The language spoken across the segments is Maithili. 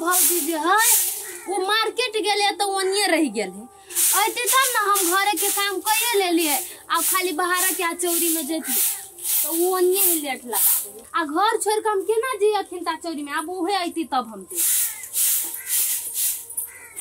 भौजी जे है वो मार्केट गेले तो ओनिए रह गेल है। अइते तब ना हम घरे के काम कइए लेलिए, अब खाली बाहर के चौरी में जैती तो वो ओनिए ही लेट लगा देले। आ घर छोड़ के हम केना जी अखिन ता चौरी में, अब उहे अइती तब हम दे।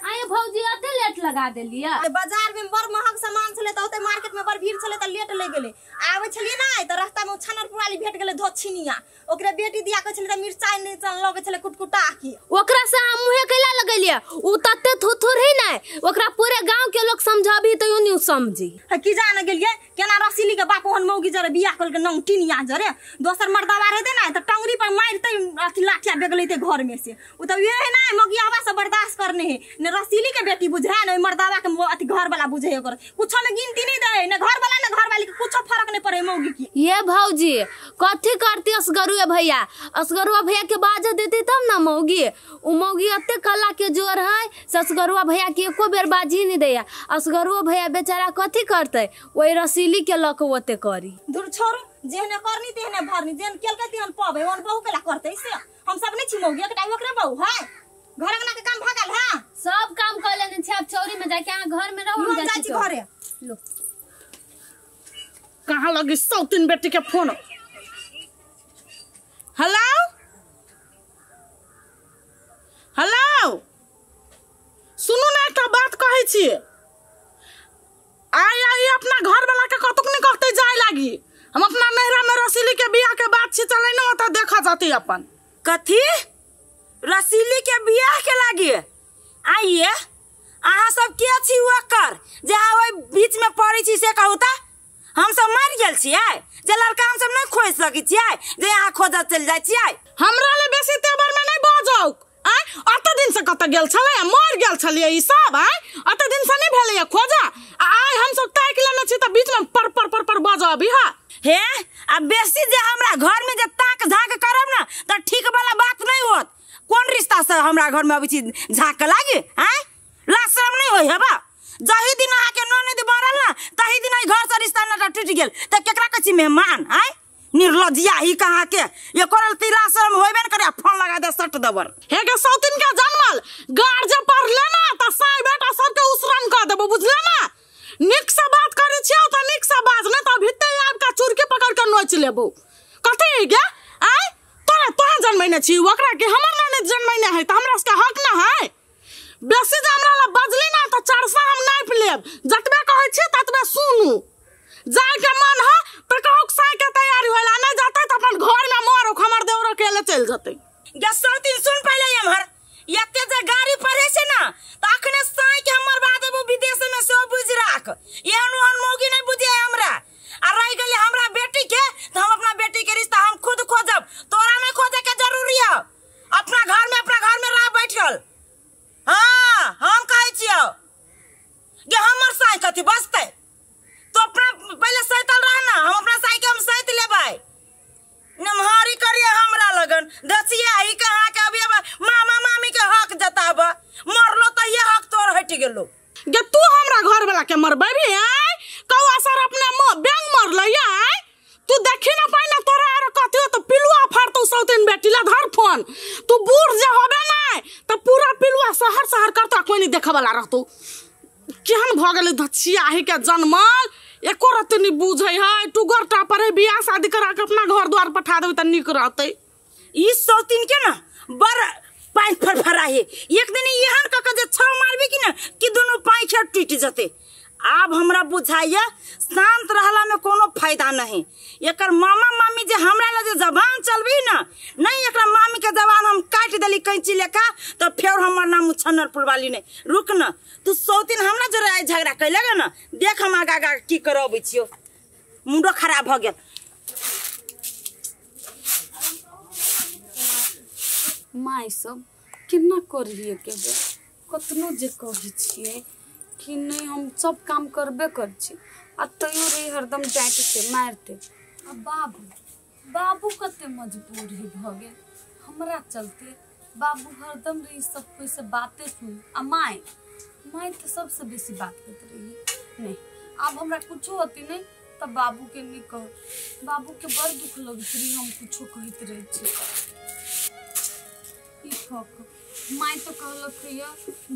आये भौजी अते लेट लगा देलिए। बाजार में बड़ महग सामान छले त ओते मार्केट में बड़ भीड़ छले त लेट लग गेले। आवे छलिए ना त रास्ता में छनर पुराली भेट गेले धोछिनिया, ओकरे बेटी दिया के छले त मिरचाई नै लगे छले कुटकुटा के। ओकरा से हम मुहे कैला लगेलिए, उ तते थुथुर है नै, ओकरा पूरे गांव के लोग समझाबी त you नहीं समझी। की जाने गेलिए केना रसीली के बाप ओहन मौगी जरे बियाह कल के नंग टिनिया जरे दोसर मर्दावा रहते ना त टंगरी पर मारते अथी लाठिया बेगलेते घर में से। उ त ये है ना मौगियावा से बर्दाश्त करने है ने रसीली के बेटी बुझे ने मर्दावा के अथी घर वाला बुझे, ओकर कुछो में गिनती नहीं दे ने घर वाला ने घर वाली के कुछो फर्क नहीं पड़े मौगी की। ये भौजी कथी करती असगरुआ भैया, असगरुआ भैया के बाज देती तब ना मौगी। उ मौगी अते कला के जोर है ससगरुआ भैया के एको बेर बाजी नहीं दैया। असगरुआ भैया बेचारा कथी करते, वही रसीली के लक ओते करी। दूर छोड़, जेहने करनी तेहने भरनी, जेहन केलकै तेहन पबै, ओहन बहु केला करते से हम सब नहीं छी मौगी एकटा ओकरे बहु है। घर अंगना के काम भागल है, सब काम कर लेने छी। अब चौरी में जाके अहाँ घर में रहू, हम जाइ छी घरे। लो कहाँ लगी सौतीन बेटी के फोन। हेलो हेलो, सुनू ना एकटा बात कहै छी। आइ आइ अपना घर वाला के कतुक नहीं कहते जाय लागी। हम अपना नैहरा में रसीली के बियाह के बात छी चलै न ओतऽ देखा जाती अपन। कथी रसीली के बियाह के लागी? आइए अहाँ सब के छी ओकर जे अहाँ ओहि बीच में पड़ै छी से कहू त हम सब मरि गेल छियै जे लड़का हम सब नहीं खोज सकै छियै जे अहाँ खोजत चलि जाइ छियै। हमरा ले बेसी तेवर में नहीं बजौक। आइ अते दिन से कतऽ गेल छलै, मर गेल छलियै ई सब। आइ अते दिन से नहीं भेलैया खोजा, आ आइ हम सब ताकि लेने छी त बीच में पर पर पर पर बजबी। हा हे आ बेसी जे हमरा घर में जे ताक झाँक करब ना त ठीक वाला बात नहीं होत। कोन रिश्ता से हमरा घर में अबै छी झाँक लागी? आँय लाज शरम नहीं होय हेबा? जाहि दिन अहाँ के ननद बढ़ल ना तही दिन एहि घर से रिश्ता नाता टूटि गेल त केकरा कहै छी मेहमान? आँय निर्लज्जिया ही कहाँ के ये करल तिला शरम होइबे न करे। फोन लगा दे सट दबर। हे के सौतीन के जनमल गार जे पड़ले ना त साई बेटा सबके उसरन क देबो, बुझले ना? नीक से बात करै छियौ त नीक से बाज, नै त भित्ते आबि के चुरकी पकड़ के नोचि लेबो। कथी गे? आँय तोरा तोहन जनमैने छी ओकरा के हमर ननद जनमैने है त हमरा सबके हक ना है? बेसी जे हमरा ला बजली ना त चारसा हम नापि लेब। जतबे कहै छी ततबे सुनू। जाय के मन है त कहू साय के तैयारी होला, नहीं जाते त अपन घर में मरो, हमर देवरो के ले चल जतै। गे सौतीन सुन पहिले एम्हर, एते जे गाड़ी पढ़े छै ना त अखने साय के हमर बाद देबो विदेश में सेहो बुझि राख। एहन ओहन मौगी नहीं बुझे हमरा। आ रहि गेलै हमरा बेटी के त हम अपना बेटी के रिश्ता हम खुद खोजब, तोरा नहीं खोजे के जरूरी है। अपना घर में रह बैठल। हाँ हम कहै छियौ गे हमर साय कथी बसतै? तो अपना पहले सैतल रह ना, हम अपना साय के हम सैत लेबै। नमहारी करिए हमरा लगन दसिया ही कहाँ के अभी मामा मामी के हक जताब, मरलो त ये हक तोर हटि गेलो। गे तू हमरा घर वाला के मरबेबी? आय कौआ सर अपने बैंग मरलै। आय तू देखी ना पाइना तोरा आर कथी हो त पिलुआ फाड़तौ सौतीन बेटी ला धर फोन। तू बूढ़ जे होबे नै त पूरा पिलुआ शहर शहर करतौ, कोइ नहीं देखे वाला रहतौ। केहन भऽ गेलै धछिया ही के जनमल, एको रत्ती नहीं बुझै है। टुगर टापर है, बियाह शादी करा के अपना घर द्वार पठा देबै त नीक रहतै। ई सौतीन के ना बड़ पाँखि फरफरा है, एक दिन एहन कऽ के जे छौ मारबी कि ना कि दुनू पाँखि टूटि जेतै। आब हमरा बुझाइया शांत रहला में कोनो फायदा नहीं। एकर मामा मामी जे हमरा लग जे जबान चलबी ना नहीं, एकरा मामी के जबान हम काटि देली कैंची लेखा तो फेर हमर नाम छन्नरपुर वाली नहीं। रुक न तू सौतीन हमरा जोरे आइ झगड़ा कैलक ना, देख हम आगा आगा की करबै छियौ। मुंडो खराब भऽ गेल। माय सब केना करिए के कतनो जे कहै छियै कि नहीं हम सब काम करबे कर छी आ तैयो रे हरदम डाँटते मारते। आ बाबू बाबू कते मजबूर ही भऽ गेल हमरा चलते। बाबू हरदम रे सब कोई से बातें सुन आ my my तो सबसे बेसी बात करते रही। नहीं अब हमरा कुछो होती नहीं तब बाबू के नहीं कहो, बाबू के बड़ दुख लगत रही हम कुछो कहते रहे छी। ई माय तो कहलक ये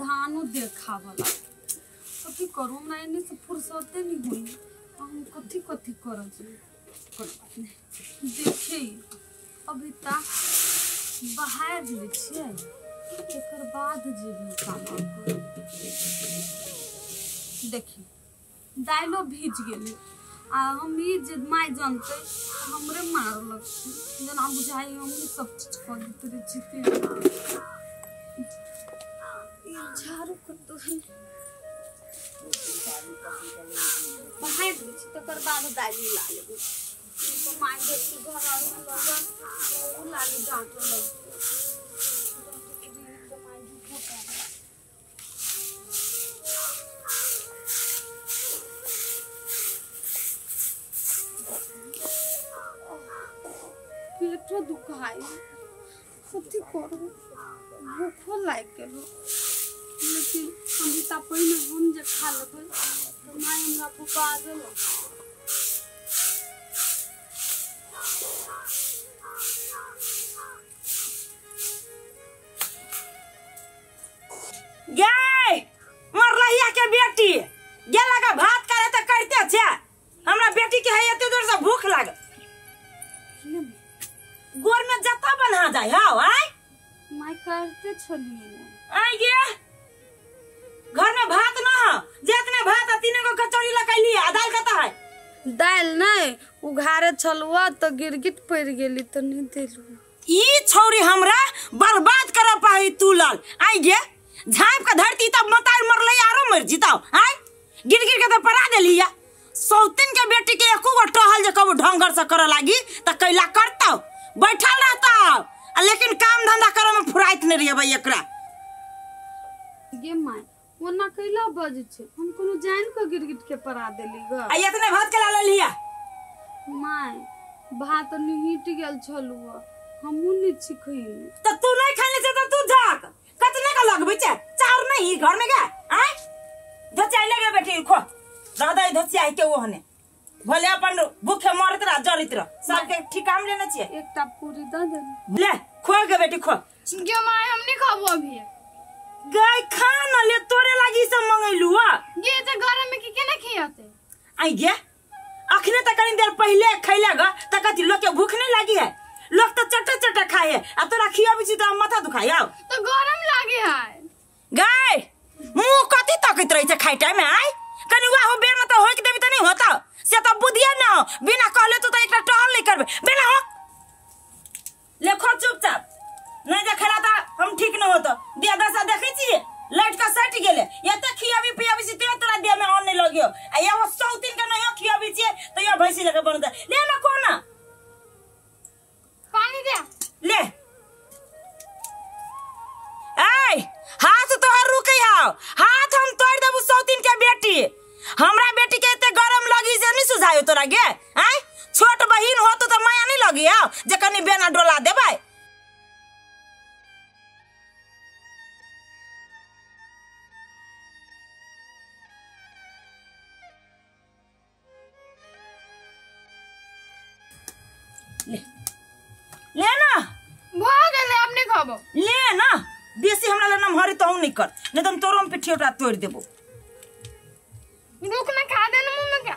धानो देखावला कथी करू हमरा एने से फुर्सते नहीं होई हम कथी कथी करब कोनो बात नहीं देखे अभी तक बाहर ले छियै एकर बाद जेबै काम करे। देखी दाइलो भीज गेलै आ हम ई जे my जानते हमरे मार लगतै जेना बुझाइ हम सब चीज कऽ दैत रहै छी ई झाड़ू कतौ बाहर दै छी तकर बाद दालि मिला लेबै तो my देखी घर आर में लगल ओ लागी डांट लगतै पेटो दुखाइ कथी करू भूखो लागि गेल लेकिन अभी पहिने हम जे खा लेबै तऽ माय हमरा बाजल गे मरलहिया के बेटी गेला का भात करे तऽ करिते छै हमरा बेटी के है एते जोर से भूख लागल गोर में जता बन्हा जाय हां आय my करते छलियै आय गे घर में भात न हो जितने भात आ तीन गो कचौड़ी लगैली आ दाल कत है दाल नहीं उघारे छलुआ तो गिरगिट पड़ गेली तो नहीं देलु ई छौरी हमरा बर्बाद कर पाही तू लाल आय गे झाँप के धरती तब मतार मरलै आरो मर जिताओ आय गिर गिर के तो परा देली या सौतिन के बेटी के एको गो टहल जे कबो ढंगर से करे लागी त कैला करतौ बैठल रहतौ लेकिन काम धंधा करे में फुराइत नहीं रही भाई एकरा गे my ओना कैला बजै छै हम कोनो जान के गिरगिट के परा देली ग आ इतने भात के ला लेलिया my भात निहिट गेल छलुआ हमहू नहीं छी खैने त तू नहीं खाने छै त तू झाक कतने का लगबै छै चाउर नहीं घर में गे आय धोचाई लगे बेटी खो दादा धोचाई के ओहने भले अपन भूखे मरत रह जरित रह सबके ठिकाम लेने छियै एकटा पूरी the they ले खो गे बेटी खो गे my हम नहीं खाबो अभी गाय खा न ले तोरे लागी सब मंगैलु आ गे त घर में के केना खियाते आई गे अखने त कनी देर पहिले खैले ग त कथी लोग के भूख नहीं लागी है लोग त चटा चटा खाए है आ तोरा खियाबी छी त माथा दुखाय आउ तो गरम लागे है गाय मुंह कथी तकैत रहै छै खाइ टाइम में आय कनी वाह हो बेर में त होइक देबी त नहीं होता से त बुधिए न हो बिना कहले तू त एकटा टहल नहीं करबे बिना हो ले खो चुपचाप नहीं जे खेला त हम ठीक न होतो दिया दशा देखै छियै लाइट का सट गेले एते खियाबी पियाबी छी ते तोरा देह में अन्न नहीं लगियो आ एगो सौतिन के नहीं खियाबी छियै त यो भैंसी लेके बनत ले न को ना पानी दे ले ऐ हाथ तोहर रुकै हाव हाथ हम तोड़ देबू सौतिन के बेटी हमरा बेटी के एते गरम लगी से नहीं सुझायो तोरा गे आय छोट बहिन हो तो माया नहीं लगी हाव जे कनी बेना डोला देबै ले ले ना भऽ गेलै आब नहीं खाबो ले ना बेसी हमरा ले नमहरी तहु नहीं कर नहीं तो हम तोरो पिठी ओटा तोड़ देबो रुक ना खा दे ना मुंह में क्या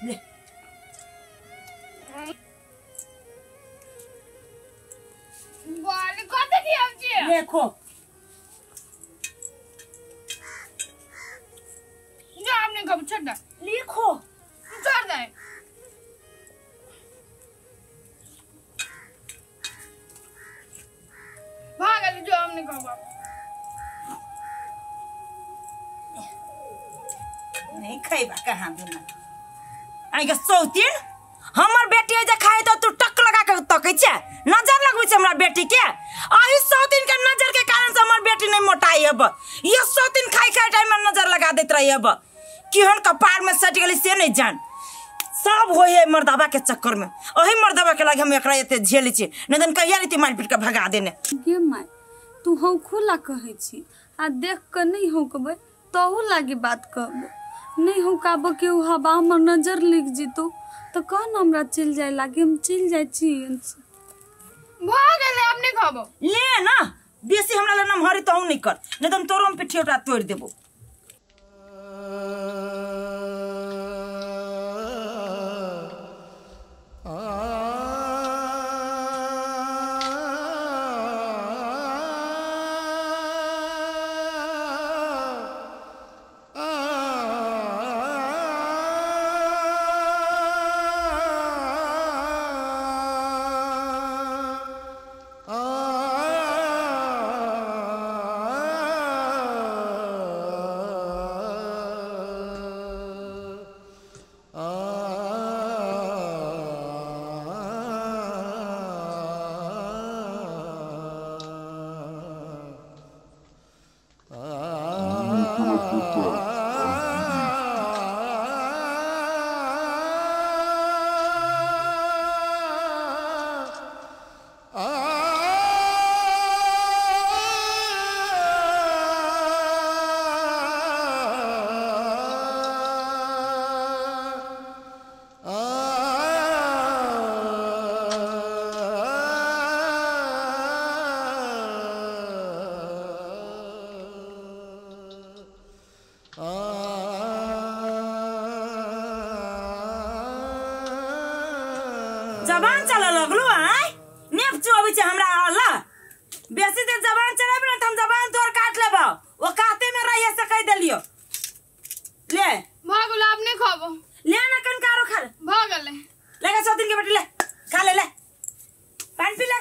ले बोल कते खियाब छियै ले खो जो आब नहीं खाबो छोड़ दे ले खो छोड़ दे भागल जो हम नहीं खाबो नहीं खैबा कहाँ दुना आई के सौतिन हमर बेटी जे खाए त तू टक लगा के तकै छै नजर लगबै छै हमरा बेटी के अही सौतिन के नजर के कारण से हमर बेटी नहीं मोटाई अब ये सौतिन खाई खाई टाइम में नजर लगा देत रही अब केहन कपार में सट गेली से नहीं जान सब होय है मर्दाबा के चक्कर में ओही मर्दाबा के लागे हम एकरा एते झेलै छी नहीं तन कहिया रीति मारि पीट के भगा देने गे my तू हौखो ला कहै छी आ देख के नहीं हौकबै तहू लागी बात कहबो नहीं हौकाबो के उ हवा हमर नजर लिख जितौ तो कह न हमरा चलि जाय लागी हम चलि जाइ छी भऽ गेलै। अब नहीं खाबो। ले ना बेसी हमरा ले नमहरी तहु नहीं कर, नहीं तो हम तोरो हम पिठियोटा तोड़ देबो। जबान चला लगलो आय नेप चुआबै छै हमरा अल्ला बेसी देर जबान चलाबे न त हम जबान तोर काट लेबौ। ओ काते में रहिए से कह देलियो। ले भ गेल अब नहीं खाबो। ले ना कनकारो खा ले। भ गेलै। ले 100 दिन के बेटी ले खा ले, ले पानी पी ले।